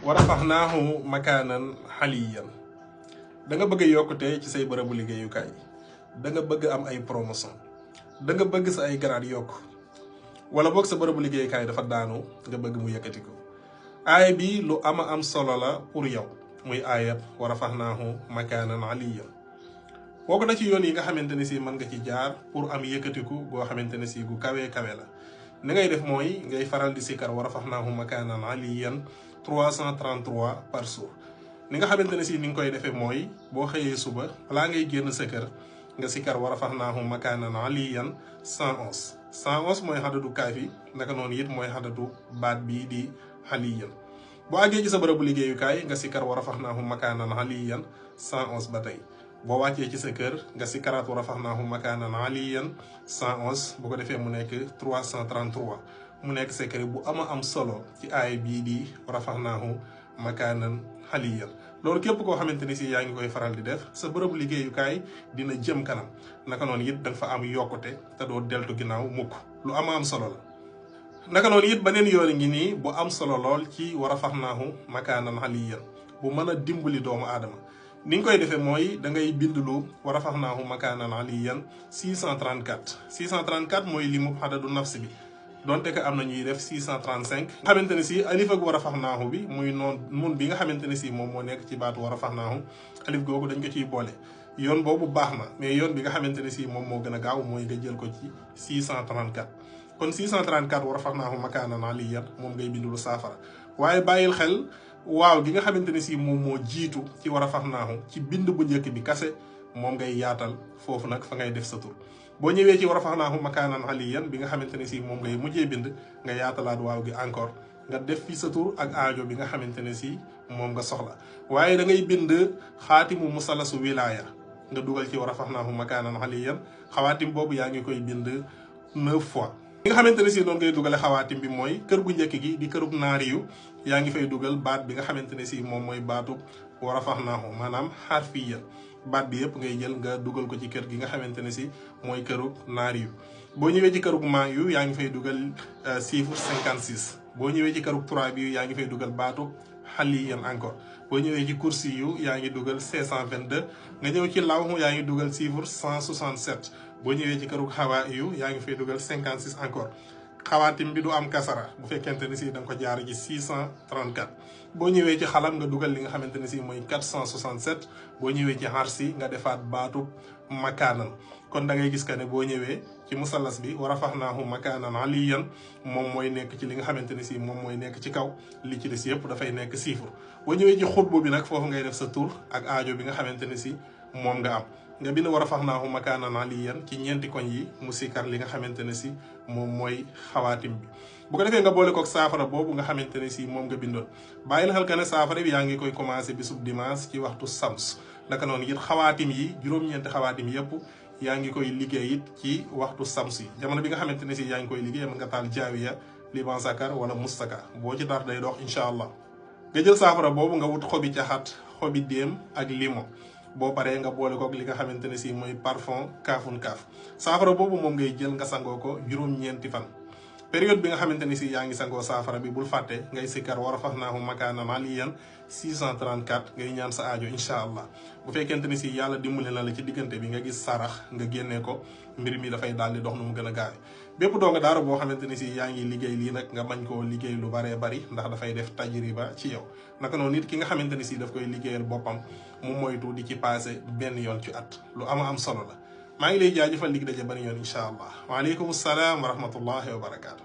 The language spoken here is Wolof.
wa rafaxnaahu makaanan xaliyan da nga bëgg yokkute ci say bërëbu liggéeyukaay da nga bëgg am ay promotion da nga bëgg sa ay grade yokk wala boog sa bërëbu liggéeyukaay dafa daanu nga bëgg mu yëkkati ko aaya bi lu ama am solo la pour yow muy aayat wa rafaxnaahu makaanan aliyan bokk na ci yoon yi nga xamante ne si mën nga ci jaar pour am yëkkatiku goo xamante ne si gu kawee kawe la ni ngay def mooy ngay faral di sikkar wa rafaxnaahu makaanan aliyan 333 par jour ni nga xamante ne si ni nga koy defee mooy boo xëyee suba balaa ngay génn sa kër nga sikkar wa rafaxnaahu makaanan aliyan 111 111 mooy xadadu kaafi naka noonu it mooy xadadu baat bii di aliyan boo àggee ci sa bërëbu liggéeyukaay nga sikkar wa rafaxnaahu makaanan aliyan 111 ba tey boo wàccee ci sa kër nga sikkaraat wa rafaxnaahu makaanan aliyan 111 bu ko defee mu nekk 333 mu nekk secret bu ama am solo ci aay bii di rafaxnaahu makaanan aliyan loolu képp koo xamante ni si yaa ngi koy faral di def sa bërëbu liggéeyukaay dina jëm kanam naka noonu it danga fa am yokkute te doo deltu ginnaaw mukk lu ama am solo la naka noonu it beneen yoon ngi nii bu am solo lool ci wa rafaxnaahu makaanan aliyan bu mën a dimbali doomu aadama ni nga koy defee mooy da ngay bindlu wa rafaxnaahu makaanan aliyan 634 634 mooy limu xadadu nafsi bi donte que am na ñuy def 635 nga xamante ne si alif ak wa rafaxnaahu bi muy nun bi nga xamante ne si moom moo nekk ci baatu wa rafaxnaahu alif googu dañ ko ciy boole yoon boobu baax na mais yoon bi nga xamante ne si moom moo gën a gaaw mooy nga jël ko ci 634 kon 634 wa rafaxnaahu makaanan aliyan moom ngay bindulu saafara waaye bàyyil xel waaw gi nga xamante ne si moom moo jiitu ci wa rafaxnaahu ci bind bu njëkk bi kase moom ngay yaatal foofu nag fa ngay def sa tur boo ñëwee ci wa rafaxnaahu makaanan aliyan bi nga xamante ne si moom ngay mujjee bind nga yaatalaat waaw gi encore nga def fi sa tur ak aajo bi nga xamante ne si moom nga soxla waaye da ngay bind xaatimu musalasu wilaaya nga dugal ci wa rafaxnaahu makaanan aliyan xawaatim boobu yaa ngi koy bind 9 fois li nga xamante ne si noonu ngay dugale xawaatim bi mooy kër gu njëkk gi di kërub naari yu yaa ngi fay dugal baat bi nga xamante ne si moom mooy baatu wa rafaxnaahu maanaam xarfiyan baat bi yëpp ngay jël nga dugal ko ci kër gi nga xamante ne si mooy kërub naari yu boo ñëwee ci kërub maa yu yaa ngi fay dugal chiffre 56 boo ñëwee ci kërub 3 bi yaa ngi fay dugal baatu xaliyan encore boo ñëwee ci kursi yu yaa ngi dugal 522 nga ñëw ci lawhu yaa ngi dugal chiffre 167 boo ñëwee ci kërub xawaa yu yaa ngi fay dugal 56 encore xawaatim bi du am kasara bu fekkente ne si da nga ko jaar ci 634 boo ñëwee ci xalam nga dugal li nga xamante ne si mooy 467 boo ñëwee ci xarsi nga defaat baatu makaanan kon da ngay gis que ne boo ñëwee ci musallas bi wa rafaxnaahu makaanan aliyan moom mooy nekk ci li nga xamante ne si moom mooy nekk ci kaw li ci des yëpp dafay nekk chiffre boo ñëwee ci xutbu bi nag foofu ngay def sa tur ak aajo bi nga xamante ne si moom nga am nga bind wa rafaxnaahu makaanan aliyan ci ñeenti koñ yi mu sikkar li nga xamante ne si moom mooy xawaatim bi bu ko defee nga boole kook saafara boobu nga xamante ne si moom nga bindoon bàyyi la xel que ne saafara bi yaa ngi koy commencé bisub dimanche ci waxtu sams naka noonu it xawaatim yi juróom-ñeenti xawaatim yépp yaa ngi koy liggéey it ci waxtu sams yi jamono bi nga xamante ne si yaa ngi koy liggéey mën nga taal jaawiya liban sakar wala mustaka boo ci dar day dox incha allah nga jël saafara boobu nga wut xobi caxat xobi déem ak limon boo paree nga boole kook li nga xamante ne si mooy parfum kaafun kaaf saafara boobu moom ngay jël nga sangoo ko juróom-ñeenti fan période bi nga xamante ne si yaa ngi sangoo saafara bi bul fàtte ngay sikkar wa rafaxnaahu makaanan aliyan 634 ngay ñaan sa aajo incha allah bu fekkente ne si yàlla dimbali na la ci diggante bi nga gis sarax nga génnee ko mbir mi dafay daal di dox nu mu gën a gaawe bépp doo nga daara boo xamante ne si yaa ngi liggéey lii nag nga bañ koo liggéey lu baree bari ndax dafay def tajriba ci yow naka noonu nit ki nga xamante ne si daf koy liggéeyal boppam mu moytu di ci passé benn yoon ci at lu am solo la maa ngi lay jaajëfal dig daje benn yoon incha allah waaleykum salaam wa rahmatullahi wa barakaatu